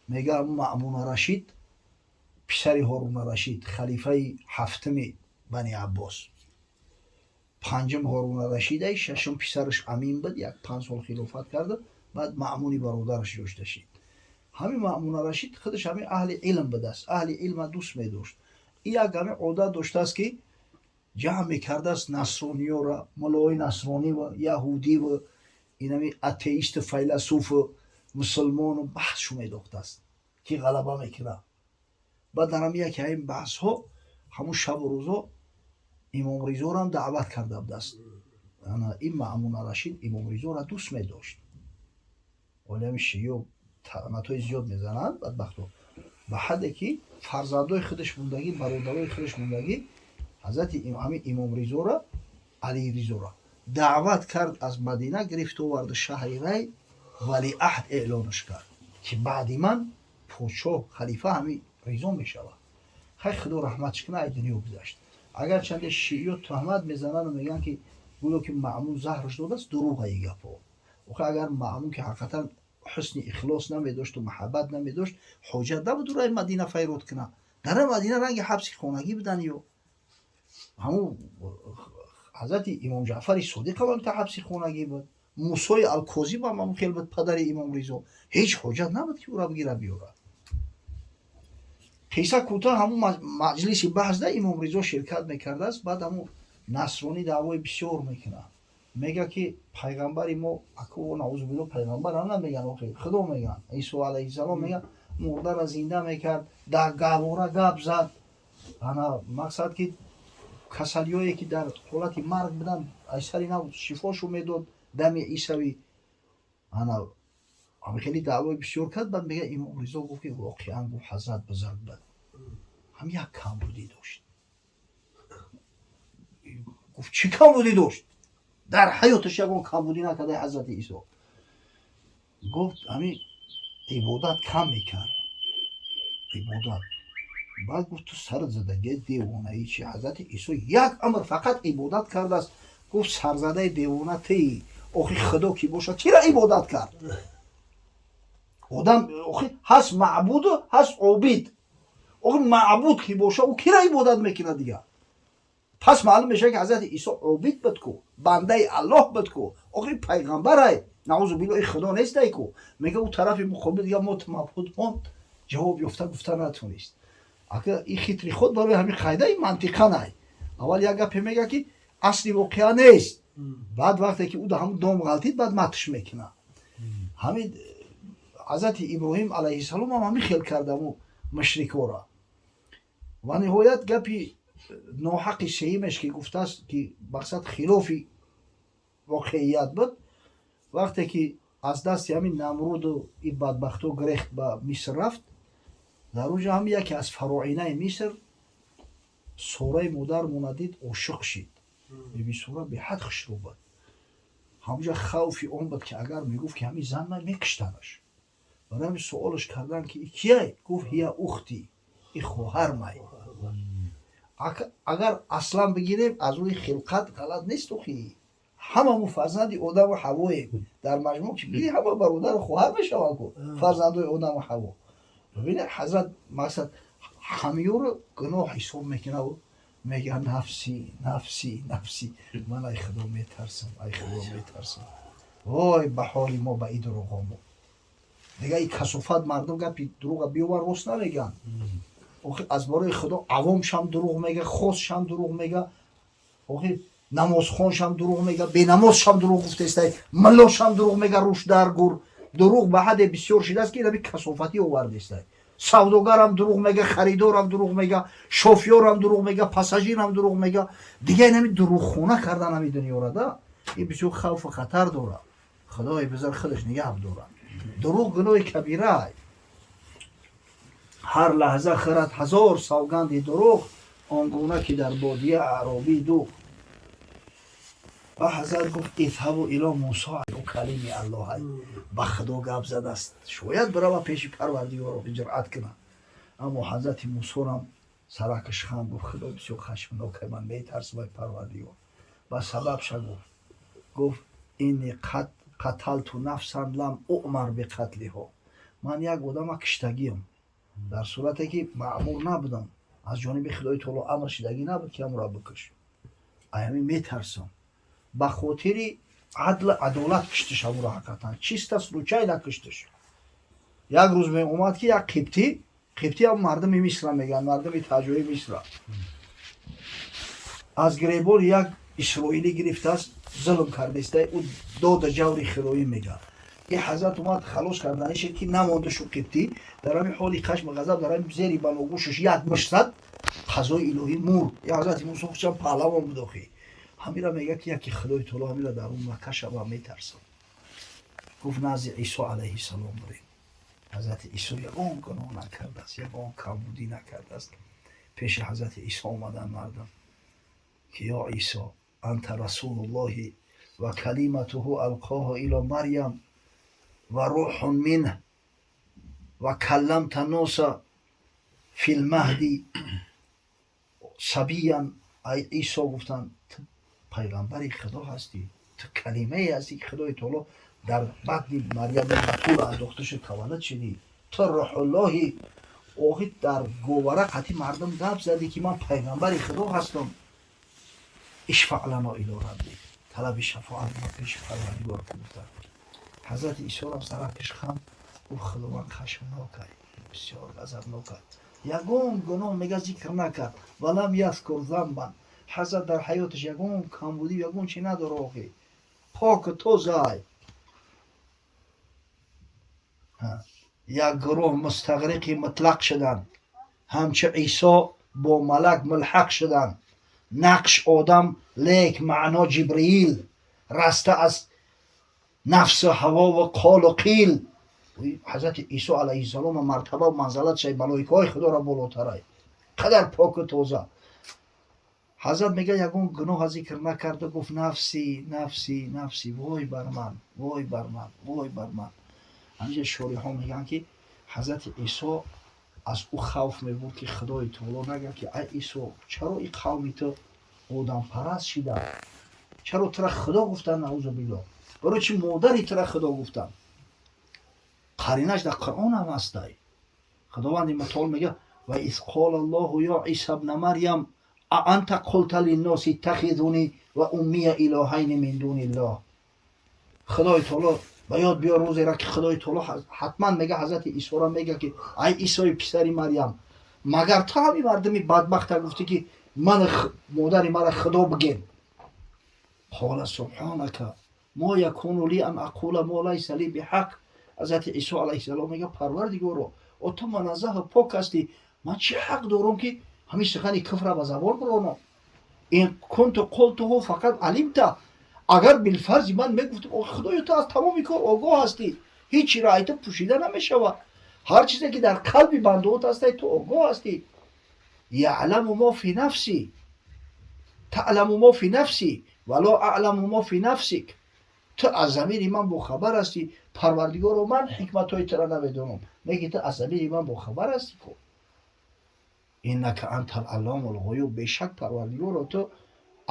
Мега, Маъмуна Рашид, писари Ҳоруна Рашид, халифаи ҳафтуми Бани Аббос, панҷум Ҳоруна Рашидай, шашум писараш Амин буд, як 5 сол хилофат карда, баъд Маъмуни бародараш ҷошта шид. Ҳамин Маъмуна Рашид худаш ҳамин аҳли илм будааст, аҳли илма дӯст медошт. И як ҳамин одат доштааст, ки ҷамъ мекардааст насрониёра, муллои насронива, яҳудиву инами атеисту файласуфу мусулмону баҳсшу медохтааст, ки ғалаба мекунад. Баъд дар ҳами яке ҳамин баҳсҳо ҳамун шабу рӯзо Имом Ризорам даъват карда будааст. Ин Маъмуна Рашид Имом Ризора дӯст медошт. Олами шиё таънатҳои зиёд мезананд, бадбахто, ба ҳадде ки фарзандои худаш мондагӣ, бародарои худаш мондагӣ, ҳазрати ҳамин Имом Ризора, Али Ризора даъват кард, аз Мадина гирифт, овард шаҳри Рай, валиаҳд эълонаш кард, ки баъди ман подшоҳ, халифа ҳамин Ризо мешавад. Хай, Худо раҳматш кунад, ай дунё гузашт. Агарчанде шииё туҳмат мезанану мегӯянд, ки гӯё ки Маъмун заҳраш додааст, дурӯға и гапҳо. Охи, агар Маъмун ки ҳақиқатан ҳусни ихлос намедошту маҳаббат намедошт, ҳоҷат набуд ӯро Мадина файрод кунад. Дар Мадина ранги ҳабси хонагӣ будан. Ё ҳамун ҳазрати Имом Ҷаъфари Содиқ ҳам та ҳабси хонагӣ буд, Мусои Алкозим ҳам ҳамун хел буд, падари Имом Ризо. Ҳеҷ ҳоҷат набуд, ки ӯра бигира, биёрад. Қисса кӯтоҳ, ҳамун маҷлиси баҳсда Имом Ризо ширкат мекардааст. Баъд ҳамун насронӣ даъвои бисёр мекунад, мега, ки пайғамбари мо, аку, наузубилло, пайғамбар ҳам намеган, охи, Худо меган, Исо алайҳиссалом меган, мурдара зинда мекард, дар гаҳвора гап зад. Ана, мақсад, ки касалиҳое, ки дар ҳолати марг буданд, аз сари нав шифошу медод, дами исавӣ. Ана, хеле даъвои бисёр кард. Баъд мега, Имом Ризо гуфт, ки воқеан, гуфт, ҳазрат бузург буд, ҳам як камбудӣ дошт. Гуфт: «Чӣ камбудӣ дошт? Дар ҳаёташ ягон камбудӣ накарда ҳазрати Исо». Гуфт: «Ҳамин ибодат кам мекард, ибодат». Баъд гуфт: «Ту сарат задаги, девонаи чи? Ҳазрати Исо як амр фақат ибодат кардааст». Гуфт: «Сарзадаи девона тии. Охи, Худо ки бошад, кира ибодат кард одам? Охи, ҳаст маъбуду ҳаст обид. Охи, маъбуд ки боша, ӯ кира ибодат мекунад дигар? Пас маълум мешавад, ки ҳазрати Исо обид буд ку, бандаи Аллоҳ буд ку. Охи, пайғамбарай, наузу билло, и Худо нестай ку». Мега, ӯ тарафи муқобил дига мот мабҳут монд, ҷавоб ёфта гуфта натонист. Ака, и хитри худ барои ҳамин қайдаи мантиқа най. Аввал як гапе мега, ки асли воқеа нест, баъд вақте ки ӯ да ҳамун дом ғалтид, баъд матш мекунад. Ҳамин ҳазрати Иброҳим алайҳиссалом ҳам ҳамин хел кардаму мушрикора. Ва ниҳоят, гапи ноҳақи сеюмеш, ки гуфтааст, ки мақсад хилофи воқеият буд, вақте ки аз дасти ҳамин Намруду и бадбахто гирехт, ба Миср рафт, дар он ҷо ҳам яке аз фароинаи Миср Сораи модармона дид, ошиқ шид. Биби Сора беҳад хушрӯ буд. Ҳамонҷа хавфи он буд, ки агар мегуфт, ки ҳамин зан ман, мекиштанаш. Барои ҳамин суолаш кардан, ки кияй? Гуфт: «Ҳия ухти», и хоҳар май. Агар аслан бигирем, аз рӯи хилқат ғалат нест. Охи, ҳамамон фарзанди Одаму Ҳавоем. Дар маҷмӯъ ки бигирӣ, ҳама бародару хоҳар мешаванд ку, фарзандои Одаму Ҳаво. Бибинед, ҳазрат, мақсад, ҳамёро гуноҳ ҳисоб мекунаву мега: «Нафси, нафси, нафси, ман ай Худо метарсам, ай Худо метарсам». Вой ба ҳоли мо, ба и дурӯғомо. Дига и касофат, мардум гапи дурӯға биёвар, рост намегӯянд. Охи, аз барои Худо, авомшам дурӯғ мега, хосшам дурӯғ мега, охи, намозхоншам дурӯғ мега, бенамозшам дурӯғ гуфтестай, миллошам дурӯғ мега, рӯш дар гур. Дурӯғ ба ҳадде бисёр шидааст, ки инаби касофатӣ овардестай. Савдогарам дурӯғ мега, харидорам дурӯғ мега, шофёрам дурӯғ мега, пассажирам дурӯғ мега. Дига инами дурӯғхона кардан ҳами дунёра да, ин бисёр хавфу хатар дорад. Худои бизар худаш нигаҳ дорад. Дурӯғ гуноҳи кабирай. Ҳар лаҳза хӯрад ҳазор савганди дурӯғ, он гуна ки дар бодия аъробӣ дуғ. Ва ҳазрат гуфт: «Изҳабу ило Мусо», ӯ калими Аллоҳай, ба Худо гап задааст, шояд бирава пеши Парвардигоро, ҷуръат кунад. Аммо ҳазрати Мусорам саракаш хам, гуфт: «Худо бисёр хашмнокай, ман метарсам ай Парвардигор». Ба сабабша гуфт, гуфт: «Инни қаталту нафсан лам умар биқатлиҳо». Ман як одама киштагиам, дар сурате ки маъмур набудам, аз ҷониби Худои таоло амр шидагӣ набуд, ки ҳамро бикуш. Аями метарсам, ба хотири адл, адолат киштиш ҳамуро, ҳақиқатан чисто случайно киштиш. Як рӯз меомад, ки як қибтӣ, қибтӣ ҳам мардуми Мисра мегӯянд, мардуми таҷои Мисра, аз гиребони як исроилӣ гирифтааст, зулм кардаиста, ӯ дода ҷаври хироӣ мегӯяд. И ҳазрат омад, халос карданишед, ки намондашу қибтӣ дар ҳамин ҳоли хашми ғазаб, дар ҳамин зери баногӯшаш як мушт зад, қазои илоҳӣ мурд. И ҳазрати Мусо худшам паҳлавон буд охи. Ҳамира мегӯяд, ки яки Худои таоло ҳамира дар он накаша ва метарсам. Гуфт: назди Исо алайҳиссалом бурем. Ҳазрати Исо ягон гуноҳ накардааст, ягон камбудӣ накардааст. Пеши ҳазрати Исо омаданд мардум, ки ё Исо, анта расулуллоҳи ва калиматуҳу алқоҳу ило Марьям ва рӯҳун минҳ ва калламта носа филмаҳди сабиян. Ай Исо, гуфтанд, ту пайғамбари Худо ҳастӣ, ту калимае ҳастӣ, ки Худои таоло дар батни Марьями батула андохташу таваллуд шудӣ, ту рӯҳуллоҳӣ. Охи, дар говара қати мардум гап задӣ, ки ман пайғамбари Худо ҳастам. Ишфаъ лано ило раббик, талаби шафоат ба пеши Парвардигор. Гуфтанд, ҳазрати Исорам саракиш хам гуфт: Худованд хашмнокай, бисёр ғазабнокай. Ягон гуноҳ, мега, зикр накард, валам язкур замбан. Ҳазрат дар ҳаёташ ягон камбудӣ, ягон чи надора, охи, поку тозай. Як гурӯҳ мустағриқи мутлақ шуданд, ҳамчу Исо бо малак мулҳақ шуданд. Нақш одам, лек маъно Ҷибриил, раста аз нафсу ҳавову қолу қил. Ҳазрати Исо алайҳиссалом мартабаву манзалатшай малоикаҳои Худоро болотарай, қадар поку тоза. Ҳазрат мега, ягон гуноҳа зикр накарда, гуфт: нафси, нафси, нафси, вой бар ман, вой бар ман, вой бар ман. Ҳаминҷа шориҳо мегӯянд, ки ҳазрати Исо аз ӯ хавф мебурд, ки Худои таоло нагӯяд, ки ай Исо, чаро и қавми ту одампараст шида, чаро тура Худо гуфтанд, наузу биллоҳ, барои чи модари тура Худо гуфтанд? Қаринаш дар Қуръон ҳам ҳастай. Худованди мутаол мега: ва из қола Аллоҳу ё Иса бна Марьям аанта қулта линноси иттахизуни ва уммия илоҳайни мин дуниллоҳ. Худои таоло, ба ёд биёр рӯзеро, ки Худои таоло ҳатман мега, ҳазрати Исоро мега, ки ай Исои писари Марьям, магар ту ҳами мардуми бадбахта гуфтӣ, ки ман модари мара Худо бигем? Қола субҳонака мо якуну ли ан ақула мо лайса ли биҳақ. Ҳазрати Исо алайҳиссалом мега: Парвардигоро, о, ту муназзаҳу пок ҳастӣ, ман чӣ ҳақ дорам, ки ҳамин сухани куфра ба забон биронам? Ин кунту қултуҳу фақад алимта. Агар билфарзи ман мегуфтам, Худоё, ту аз тамоми кор огоҳ ҳастӣ, ҳеҷ чиро ай ту пӯшида намешавад. Ҳар чизе ки дар қалби бандаҳот ҳастай, ту огоҳ ҳастӣ. Яъламу мо фи нафси, таъламу мо фи нафси вало аъламу мо фи нафсик. Ту аз замири ман бохабар ҳастӣ, Парвардигоро, ман ҳикматҳои тура намедонам, лекин ту аз замири ман бохабар ҳастӣ ку. Иннака анта аллому лғуюб. Бешак, Парвардигоро, ту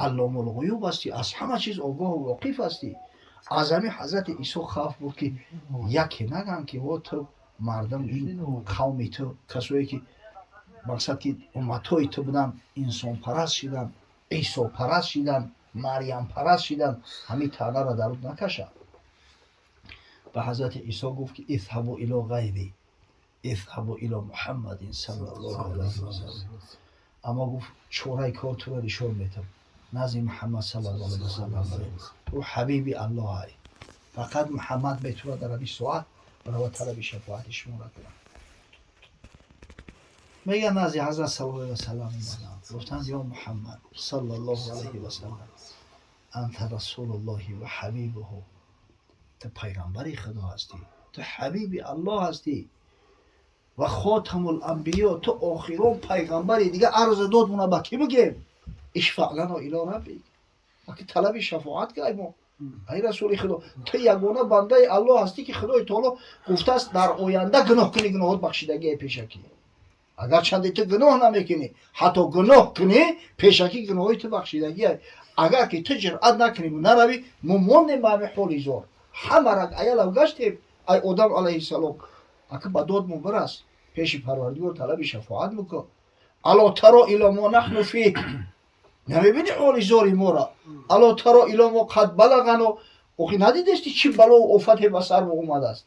алломулғуюб ҳастӣ, аз ҳама чиз огоҳу воқиф ҳастӣ. Аз ҳамин ҳазрати Исо хавф буд, ки яке нагӯянд, ки во, ту мардум, ин қавми ту, касое ки мақсад ки умматҳои ту буданд, инсонпараст шиданд, Исопараст шиданд, Марьямпараст шиданд. Ҳамин таънаро дар ӯ накашад. Ба ҳазрати Исо гуфт, ки изҳабу ило ғайри, изҳабу ило Муҳаммадин саллаллоҳу алайҳи васаллам. Аммо гуфт: чораи кор туро нишон метам, назди Муҳаммад саллаллоҳу алайҳи васаллам барем, ӯ ҳабиби Аллоҳ ай, фақат Муҳаммад метавонад дар ҳамин соат барова талаби шафоати шуморо кунад. Мега, назди ҳазрат саллаллоҳу алайҳи васаллам омаданд, гуфтанд: ё Муҳаммад саллаллоҳу алайҳи васаллам, анта расулуллоҳи ва ҳабибуҳу. Ту пайғамбари Худо ҳастӣ, ту ҳабиби Аллоҳ ҳастӣ, ва хотамул анбиё, ту охирон пайғамбари. Дига арзу дод мона ба кӣ бигем? Ишфаъ лано ило раббик, аки талаби шафоат кай мо. Ай расули Худо, ту ягона бандаи Аллоҳ ҳастӣ, ки Худои таоло гуфтааст: дар оянда гуноҳ кунӣ, гуноҳот бахшидагие пешакӣ. Агарчанде ту гуноҳ намекунӣ, ҳатто гуноҳ кунӣ, пешакӣ гуноҳои ту бахшидагие. Агар ки ту ҷуръат накунӣ, наравӣ, мо монем ба ҳамин ҳоли зор. Ҳама рак аялав гаштем, ай Одам алайҳиссалом. Ака ба додмон бирас, пеши Парвардигор талаби шафоат бикун. ألا ترى إلى ما نحن فيه, намебини ҳоли зори моро? ألا ترى إلى ما قد بلغنا, охи надидести, чӣ балову офате ба сар омадааст?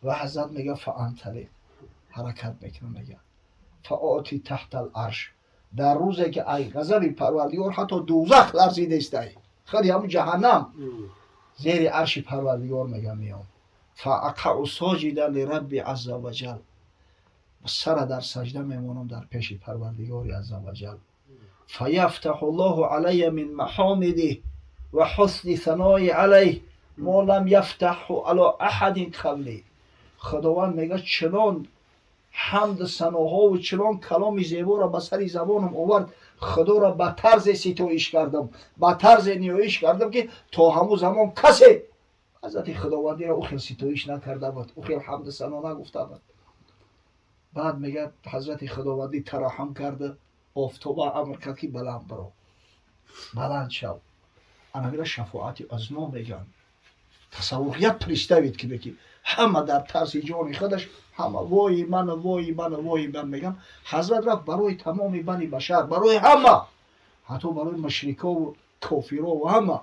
Ва ҳазрат мега: فأنطلق, ҳаракат мекунам, мега, فآتي تحت العرش. Дар рӯзе ки ай ғазаби Парвардигор ҳатто дӯзах ларзидестай, худи ҳамун ҷаҳаннам, зери арши Парвардигор, мега, меом. فأقع ساجدا لربي عز وجل, сара дар саҷда мемонам дар пеши Парвардигори عز وجل. فيفتح الله علي من محامده وحسن الثناء عليه ما لم يفتحه على أحد قبلي. Худованд, мега, чунон ҳамду саноҳову чунон каломи зеборо ба сари забонам овард, Худоро ба тарзе ситоиш кардам, ба тарзе ниёиш кардам, ки то ҳамун замон касе ҳазрати Худовандиро ӯ хел ситоиш накарда буд, ӯ хел ҳамду сано нагуфта буд. Баъд, мега, ҳазрати Худовандӣ тараҳҳум карда, офтоба амр кард, ки баланд биро, баланд шав. Анамира шафоати узмо мегӯянд. Тасаввур, як представить кунед, ки ҳама дар тарси ҷони худаш, ҳама вои ман, вои ман, вои ман мегӯянд. Ҳазрат рафт барои тамоми бани башар, барои ҳама, ҳатто барои мушрикову кофирову ҳама.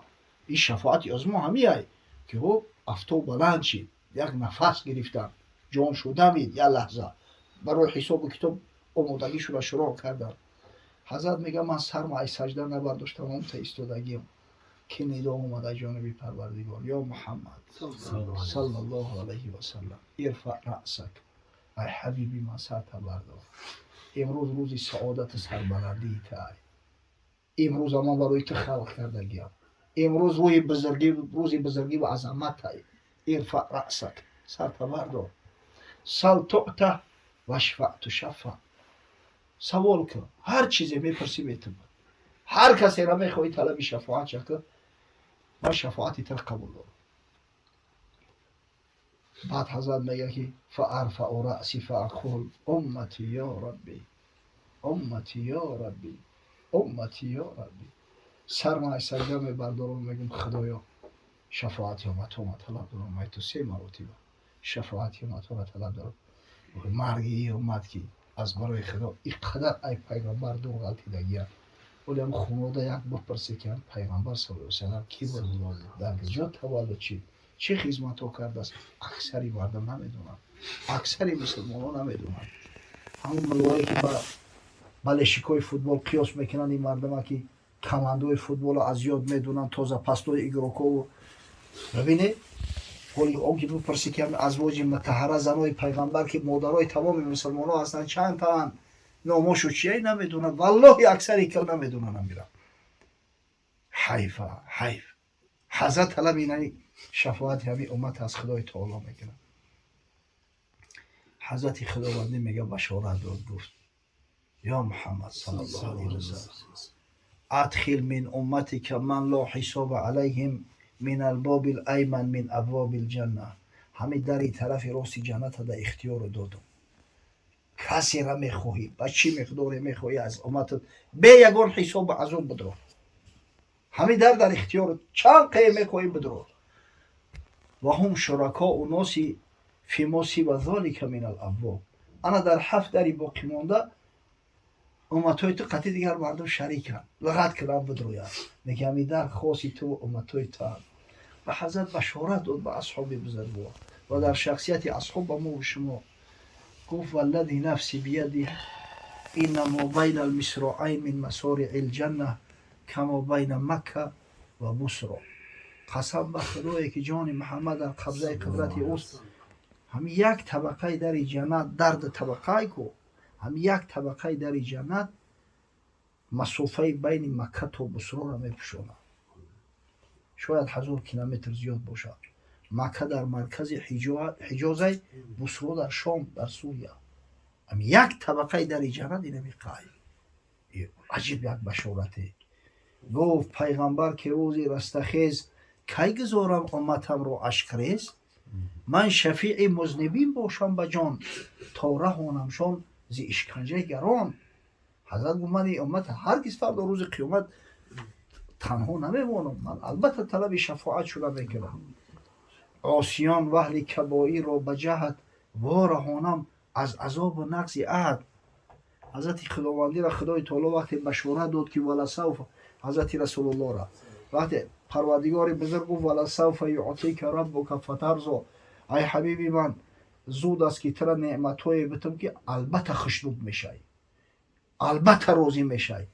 Ин шафоати узмо ҳамиай, ки ҳо афтоб баланд шид, як нафас гирифтанд, ҷон шудамид, як лаҳза барои ҳисобу китоб омодагишонро шурӯъ карданд. Ҳазрат мега: ман сарма ай саҷда набардоштам, омта истодагиам, ки нидо омада ҷониби Парвардигор: «Ё Муҳаммад صلى الله عليه وسلم، ارفع رأسك», ай ҳабиби ман, сарта бардор, имрӯз рӯзи саодату сарбаландии тай, имрӯза ман барои ту халқ кардагиам, имрӯз рӯи бузургӣ, рӯзи бузургӣ ва азаматай. ارفع رأسك, сарта бардор, سل تعط واشفع تشفع, савол кун, ҳар чизе мепурсӣ, метубад, ҳар касеро мехоҳӣ талаби шафоат шакун, ман шафоати тир қабул дорам. Баъд ҳазрат мега, ки فأرفع رأسي فأقول أمتي يا ربي، أمتي يا ربي، أمتي يا ربي. Сарма аз саҷда мебардорам, мегӯм: «Худоё, шафоати умматома талаб дорам ай ту». Се маротиба шафоати умматора талаб дорам. Марги и уммат, ки аз барои Худо ин қадар ай пайғамбар дур ғалтидагия. Оле ҳам хунода як бипурсе, ки ҳам пайғамбар صلى الله وسلم кӣ буд, дар куҷо таваллуд шид, чӣ хизматҳо кардааст, аксари мардум намедонанд, аксари мусулмонҳо намедонанд. Ҳамон муллое, ки ба болельщик ои футбол қиёс мекунанд ин мардума, ки командаои футболро аз ёд медонанд, тозапастои игрок ову бибинед. Ҳоли он ки бипурсӣ, ки азвоҷи мутаҳара, занои пайғамбар, ки модарои тамоми мусулмонҳо ҳастанд, чанд таанд, номошу чия, намедонанд. Валлоҳи, аксари кал намедонанд амира. Ҳайфа, ҳайф. Ҳазрат талаби инани шафоати ҳамин уммат аз Худои таоло мекунад. Ҳазрати Худовандӣ, мега, башорат дод, гуфт: «Ё Муҳаммад صلى الله عليه وسلم، أدخل من أمتك من لا حساب عليهم من الباب الأيمن من أبواب الجنة». Ҳамин дари тарафи рости ҷанната дар ихтиёру додум. Касера мехоҳӣ, ба чӣ миқдоре мехоҳӣ, аз умматат бе ягон ҳисобу азоб бидро. Ҳамин дар ихтиёр, чанд қае мехоҳӣ, бидро. وهم شركاء الناس فيما سوى ذلك من الأبواب. Ана дар ҳафт дари боқӣ монда умматҳои ту қатъи дигар мардум шариканд, лағат кунанд, бидроянд. Лекин ҳамин дар хоси ту, умматҳои туанд. Ва ҳазрат башорат дод ба асҳоби бузургвор ва дар шахсияти асҳоб ба мо шумо. Гуфт: «والذي نفسي بيده إن ما بين المصراعين من مصاريع الجنة كما بين مكة وبصرى». Қасам ба Худое, ки ҷони Муҳаммад дар қабзаи қудрати ӯст, ҳамин як табақаи дари ҷаннат, дарди табақае ку, ҳамин як табақаи дари ҷаннат масофаи байни Макка то Бусроро мепӯшонад, шояд 1000 километр зиёд бошад. Макка дар маркази Ҳиҷозай, Бусро дар Шом, дар Сурия. Ҳамин як табақаи дари ҷаннат инами қай. Аҷиб як башорате гуфт пайғамбар, ки рӯзи растахез кай гузорам умматамро ашкрез, ман шафеи музнибин бошам ба ҷон, то раҳонамшон зи ишканҷаи гарон. Ҳазрат гуфт: ман ин уммата ҳаргиз фардо рӯзи қиёмат танҳо намемонам, ман албатта талаби шафоат шуда мекунам. Осиён ва аҳли кабоирро ба ҷаҳд Вораҳонам аз азобу нақзи аҳд. Ҳазрати худовандира Худои таоло вақте башорат дод, ки валасауфа, ҳазрати Расулуллоҳра вақте Парвардигори бузург гуфт: валасауфа юътика раббука фатарзо, ай ҳабиби ман, зуд аст, ки тура неъматҳое битам, ки албатта хушнуд мешавӣ, албатта розӣ мешавӣ.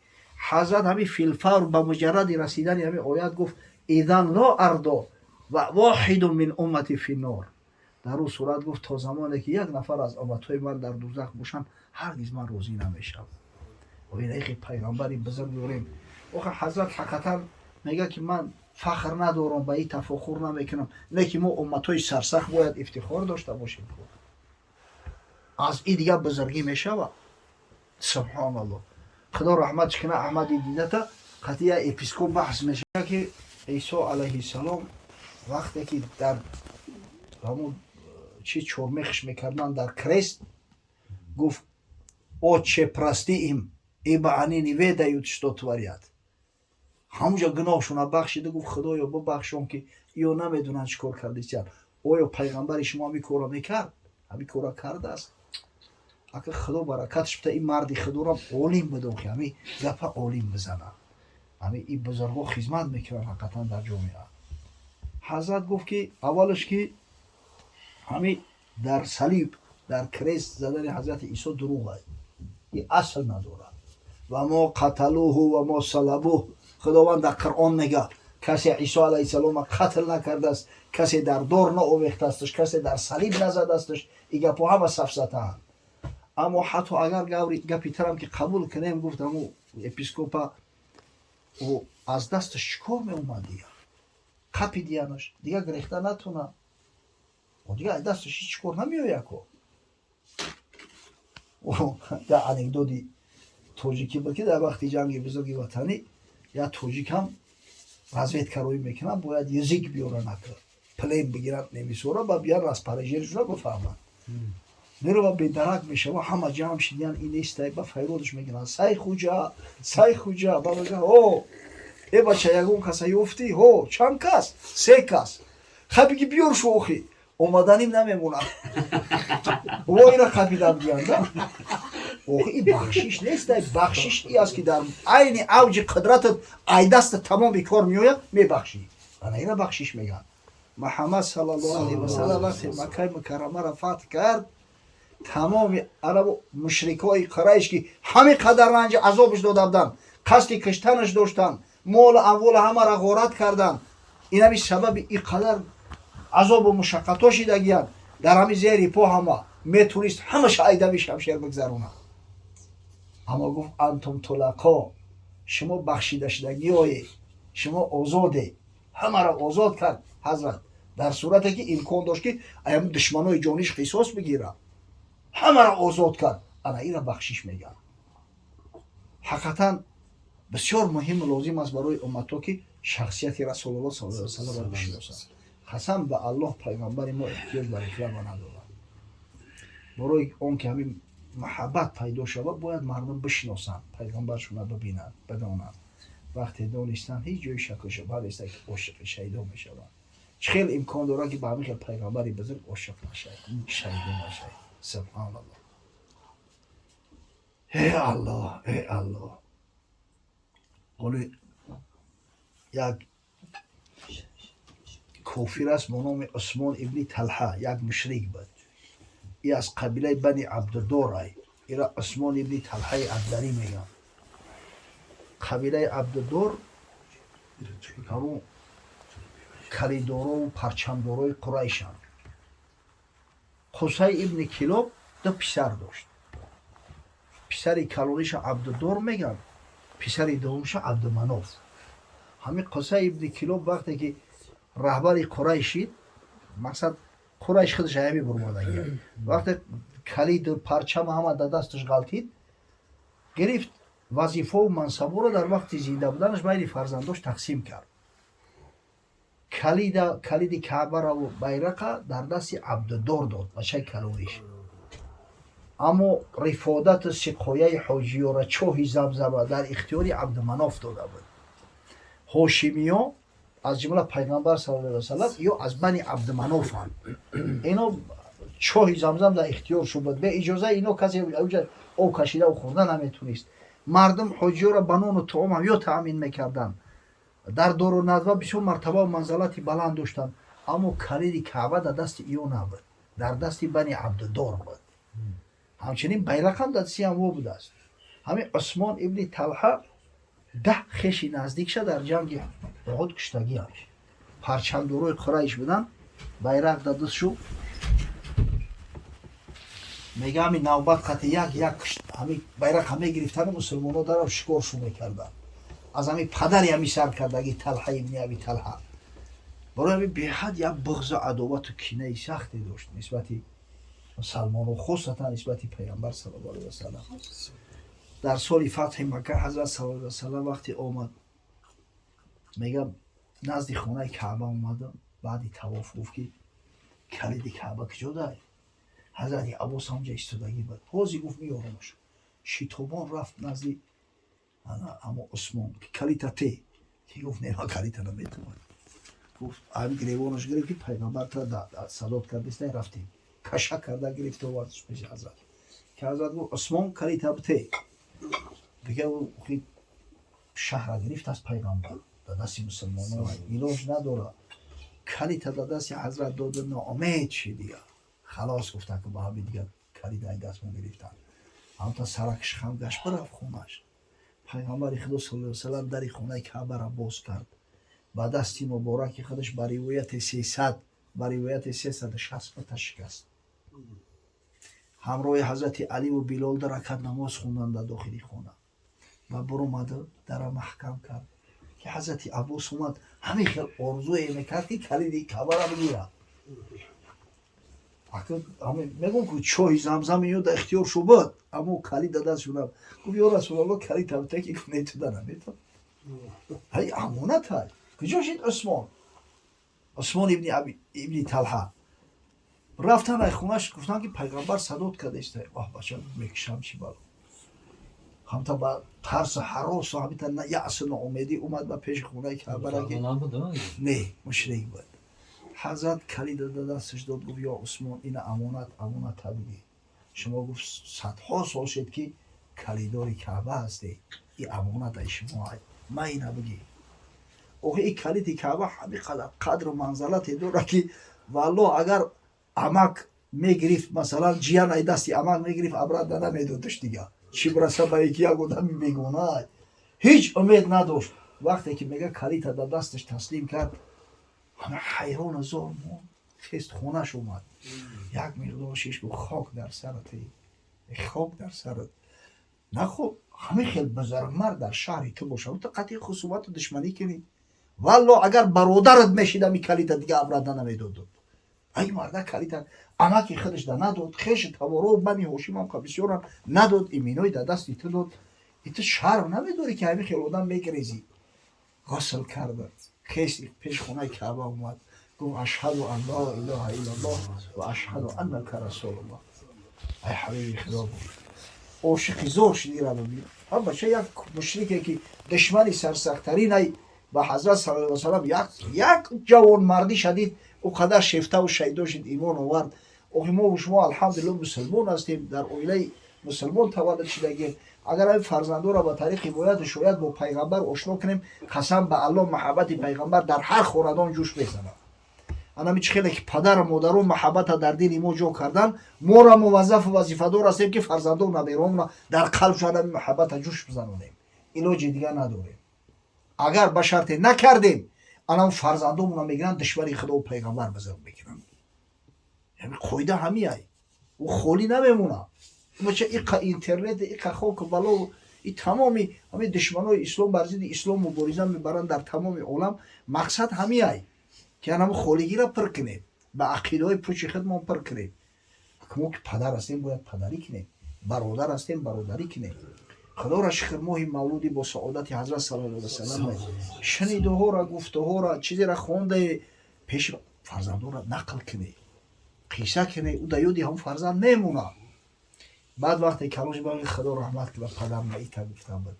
Ҳазрат ҳамин филфавр, ба муҷарради расидани ҳамин оят, гуфт: идан ло ардо ва воҳидун мин уммати финнор. Дар ӯ сурат, гуфт, то замоне ки як нафар аз умматҳои ман дар дузах бошанд, ҳаргиз ман розӣ намешавам. Инахи пайғамбари бузург дорем. Охи, ҳазрат ҳақиқатан мегӯяд, ки ман фахр надорам, ба ин тафохур намекунам, не ки мо умматҳои сарсахт бояд ифтихор дошта бошем. Аз ин дигар бузургӣ мешавад? Субҳоналлоҳ, Худо раҳматш кина Аҳмади Дидата. Қатъия епископ баҳс мешавад, ки Исо алайҳиссалом вақте ки дар ҳамун чи чормехш мекарданд дар крест, гуфт: «Отче, прости им, ибо они не ведают, что творят». Ҳамунҷо гуноҳшона бахшида, гуфт: «Худоё, бубахшон, ки ё намедонанд чӣ кор кардисиянд». Оё пайғамбари шумо ҳамин корро мекард? Ҳамин корро кардааст? Ака, Худо баракатш бита, ин марди худорам олим будо, ки ҳамин гапа олим бизана. Ҳамин ин бузургҳо хизмат мекунанд ҳақиқатан дар ҷомеа. Ҳазрат гуфт, ки аввалаш, ки ҳамин дар салиб, дар крест задани ҳазрати Исо дурӯғ аст, ин асл надорад. Ва мо қаталуҳу ва мо салабуҳ, Худованд дар Қуръон мега: касе Исо алайҳиссалома қатл накардааст, касе дар дор наовехтаасташ, касе дар салиб назадасташ. И гапҳо ҳама сафсатаанд. Аммо ҳатто агар гапи тарам ки қабул кунем, гуфт ҳаму епископа, аз дасташ чӣ кор меомад? Дига қапидиянаш, дига гирехта натуна, дига аз дасташ ҳеҷ кор намеояд ко. Як анекдоти тоҷикӣ буд, ки дар вақти Ҷанги Бузурги Ватанӣ як тоҷикам разведка рӯй мекунад, бояд язык биёранд, ака, плен бигиранд немисора, ба биян распоряжение шуна бифаҳманд. Мерава, бедарак мешава, ҳама ҷамъ шидиян, ин нестай. Ба файродаш мегиранд: «Сай хуҷа, сай хуҷа!» Ба мега: «О, э бача, ягон каса ёфтӣ?» «Ҳо». «Чанд кас?» «Се кас». «Хай, биги, биёр шу, охи омаданим намемонад, во ира қапида будиянд». Охи, ин бахшиш нестай. Бахшиш и аст, ки дар айни авҷи қудратат ай даста тамоми кор меояд, мебахшӣ. Ана ира бахшиш мегӯянд. Муҳаммад саллаллоҳу алайҳи васалам вақте Маккаи Мукаррамаро фатҳ кард, тамоми арабу мушрикҳои Қурайш, ки ҳамин қадар ранҷи азобш дода буданд, қасди киштанаш доштанд, молу амволу ҳамаро ғорат карданд, инами сабаби ин қадар азобу мушаққатҳо шидагиянд, дар ҳамин зери по ҳама метунист ҳамаша айдами шамшер бигзаронад. Аммо гуфт: «Антум тулақо, шумо бахшидашудагиое, шумо озоде». Ҳамаро озод кард ҳазрат, дар сурате ки имкон дошт, ки аями душманои ҷониш қисос бигирад. Ҳамаро озод кард. Ана ира бахшиш мегӯянд. Ҳақиқатан бисёр муҳиму лозим аст барои умматҳо, ки шахсияти Расулуллоҳ саллаллоҳу алайҳи васалламро бишиносанд. Қасам ба Аллоҳ, пайғамбари мо эҳтиёҷ ба реклама надорад. Барои он ки ҳамин маҳаббат пайдо шавад, бояд мардум бишиносанд пайғамбаршона, бибинанд, бидонанд. Вақте донистанд, ҳеҷ ҷои шаку шубҳа нест, ки ошиқи шайдо мешаванд. Чӣ хел имкон дорад, ки ба ҳамин хел пайғамбари бузург ошиқ нашавӣ, шайдо нашавӣ? Субҳоналлоҳ! Э Аллоҳ, э Аллоҳ! Ҳоли як кофир аст бо номи Усмон ибни Талҳа, як мушрик буд. И аз қабилаи Бани Абдудорай. Ира Усмон ибни Талҳаи Абдарӣ мегӯянд. Қабилаи Абдудор ҳамун калидорову парчамдорои Қурайшанд. Қусай ибни Килоб ду писар дошт. Писари калониша Абдудор мегӯянд, писари дуввумша Абдуманоф. Ҳамин Қусай ибни Килоб вақте ки раҳбари Қурайш шид, мақсад, Қурайш худаш ҳами бурмодагия, вақте калиду парчама ҳама дар дасташ ғалтид, гирифт, вазифаву мансаборо дар вақти зинда буданаш байни фарзандош тақсим кард. Калида, калиди Каъбараву байрақа дар дасти Абдудор дод, бачаи калониш. Аммо рифодату сиқояи ҳоҷиёра, чоҳи Замзама дар ихтиёри Абдуманоф дода буд. Ҳошимиё, аз ҷумла пайғамбар саллаллоҳу алайҳи васаллам, ё аз Бани Абдуманофанд. Ино Чоҳи Замзам дар ихтиёршон буд. Бе иҷозаи ино касе ауҷа об кашида хӯрда наметунист. Мардум ҳоҷиёро ба нону таомам ё таъмин мекарданд. Дар Дору Надва бисёр мартабаву манзалати баланд доштанд, аммо калиди Каъба дар дасти иё набуд, дар дасти Бани Абдудор буд. Ҳамчунин байрақам дар дасти ҳамво будааст. Ҳамин Усмон ибни Талҳа 10 хеши наздикша дар ҷанги Уҳуд куштагиаш. Парчамдорои Қурайш буданд, байрақ дар дастшу. Мега, ҳамин навбат қати як як ҳамин байрақа мегирифтану мусулмонҳо дарав шикоршу мекарданд. Аз ҳамин падари ҳамин сар кардаги Талҳа ибни Аби Талҳа. Барои ҳамин беҳад як буғзу адовату кинаи сахте дошт нисбати мусалмонҳо, хусусан нисбати Пайғамбар саллаллоҳу алайҳи васалам. Дар соли фатҳи Макка ҳазрат саллаллоҳу алайҳи васалам вақте омад, мега, назди хонаи Каъба омадам, баъди тавоф гуфт, ки калиди Каъба куҷо дай? Ҳазрати Аббос ҳамҷа истодагӣ буд. Ҳозир, гуфт, меёрамаш. Шитобон рафт назди амо Усмон, ки калита те. Ки гуфт, не, ман калита наметавонам. Гуфт, ҳамин гиребонаш гирифт, ки Пайғамбар тра садод кардистай, рафтем. Каша карда гирифт, овардш пеши ҳазрат, ки ҳазрат гуфт, Усмон, калита бите. Дига шаҳра гирифт аз Пайғамбар, дар дасти мусулмонон, илоҷ надорад. Калита дар дасти ҳазрат дода, ноумед шид дига. Халос, гуфтан, ки ба ҳами дига калида ай дастмо гирифтан. Ҳамта саракш хам гашт, бирафт хонаш. Пайғамбари Худо саллаллоҳу алайҳи васалам дари хонаи Каъбаро боз кард, ба дасти мубораки худаш ба ривояти 300, ба ривояти 360 пата шикаст. Ҳамроҳи ҳазрати Аливу Билол ду ракат намоз хонданд дар дохили хона ва буромада дара маҳкам кард, ки ҳазрати Аббос омад, ҳамин хел орзуе мекард, ки калиди Каъбара бигирад. Мегӯм, ки чоҳи Замзам ё дар ихтиёршо буд, аммо калид дар дастшо набуд. Гуфт, ё Расулалло, калид табита. Ки гуфт, не, туда наметавон, ҳай амонат ҳай. Куҷо шид Усмон? Усмон ибни Талҳа рафтан ай хонаш, гуфтан, ки Пайғамбар садод кардаиста. Оҳ, бача, мекушам, чи бало. Ҳамта ба тарсу ҳаросу ҳамита яъсу ноумедӣ омад ба пеши хонаи Каъбара, ки не, мушрик буд. Ҳазрат калида да дасташ дод, гуфт, ё Усмон, ина амонат, амоната бигир. Шумо, гуфт, садҳо сол шед, ки калидори Каъба ҳастед, и амонат ай шумо ай, ма ина бигир. Охи, и калиди Каъба ҳамин қадар қадру манзалате дорад, ки валлоҳ, агар амак мегирифт, масалан, ҷиян ай дасти амак мегирифт, обратно намедодаш дига, чӣ бираса ба яки як одами бегона. Ҳеҷ умед надошт. Вақте ки, мега, калита дар дасташ таслим кард, ҳама ҳайрону зор монд. Хест, хонаш омад, як миқдор шиш, гуфт, хок дар сарат, хок дар сарат, нахоб ҳамин хел бузургмард дар шаҳри ту бошад, ту қатъи хусумату душманӣ кунӣ. Валло, агар бародарат мешид, ами калита дига обратно намедодод. Ай марда калита амаки худаш да надод, хеши таворо Бани Ҳошимам ка бисёран надод, иминои да дасти ту дод. И ту шарм намедорӣ, ки ҳамин хел одам мегирезӣ? Ғусл карда, хест, пеш хонаи Каъба омад, гуфт, ашҳаду ан ла илаҳа иллаллоҳ ва ашҳаду аннака расулуллоҳ. Ай ҳабиби Худо буд, ошиқи зор шидира бибин. Ҳа, бача, як мушрике, ки душмани сарсахтарин ай ба ҳазрат саллаллоҳу алайҳи васаллам, як ҷавонмардӣ шадид, ӯ қадар шефтаву шайдо шид, имон овард. Охи, мо шумо, алҳамдулилло, мусулмон ҳастем, дар оилаи мусулмон таваллуд шидагем. Агар ҳамин фарзандоро ба тариқи бояду шояд бо Пайғамбар ошно кунем, қасам ба Аллоҳ, маҳаббати Пайғамбар дар ҳар хонадон ҷӯш мезанад. Анами чӣ хеле ки падару модарон маҳаббата дар дили мо ҷо кардан, моро муваззафу вазифадор ҳастем, ки фарзандон, наберонро дар қалбшон ҳами маҳаббата ҷӯш бизанонем. Илоҷи дигар надорем. Агар ба шарте накардем, анам фарзандонмона мегиранд, душмани Худову Пайғамбар бузург мекунанд. Ҳами қоида ҳамиай, ӯ холӣ намемонад. Бача, иқа интернет, иқа хоку бало, и тамоми ҳамин душманои ислом бар зидди ислом мубориза мебаранд дар тамоми олам. Мақсад ҳамиай, ки анаму холигиро пур кунем, ба ақидаҳои пучи худмон пур кунем. Мо ки падар ҳастем, бояд падарӣ кунем, бародар ҳастем, бародарӣ кунем. Худоро шукр, моҳи мавлуди бо саодати ҳазрат саллаллоҳу алайҳи васалам. Шунидуҳоро, гуфтуҳоро, чизеро хондае, пеши фарзандонро нақл кунӣ, қисса кунӣ, ӯ дар ёди ҳамон фарзанд мемонад. Баъд вақте калон шуд, Худо раҳмат кунад, падарам ита гуфта буд,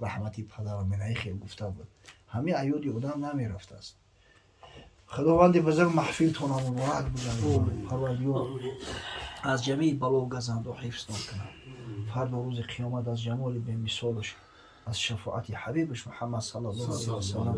раҳмати падарам инаи хел гуфта буд. Ҳамин аёди одам намерафтааст. Худованди бузург маҳфилтона муборак бигардонад. Парвардигор аз ҷамеи бало газанду ҳифзтон кунад. Фардо, рӯзи қиёмат, аз ҷамоли бемисолаш, аз шафоати ҳабибаш Муҳаммад саллаллоҳу алайҳи васаллам.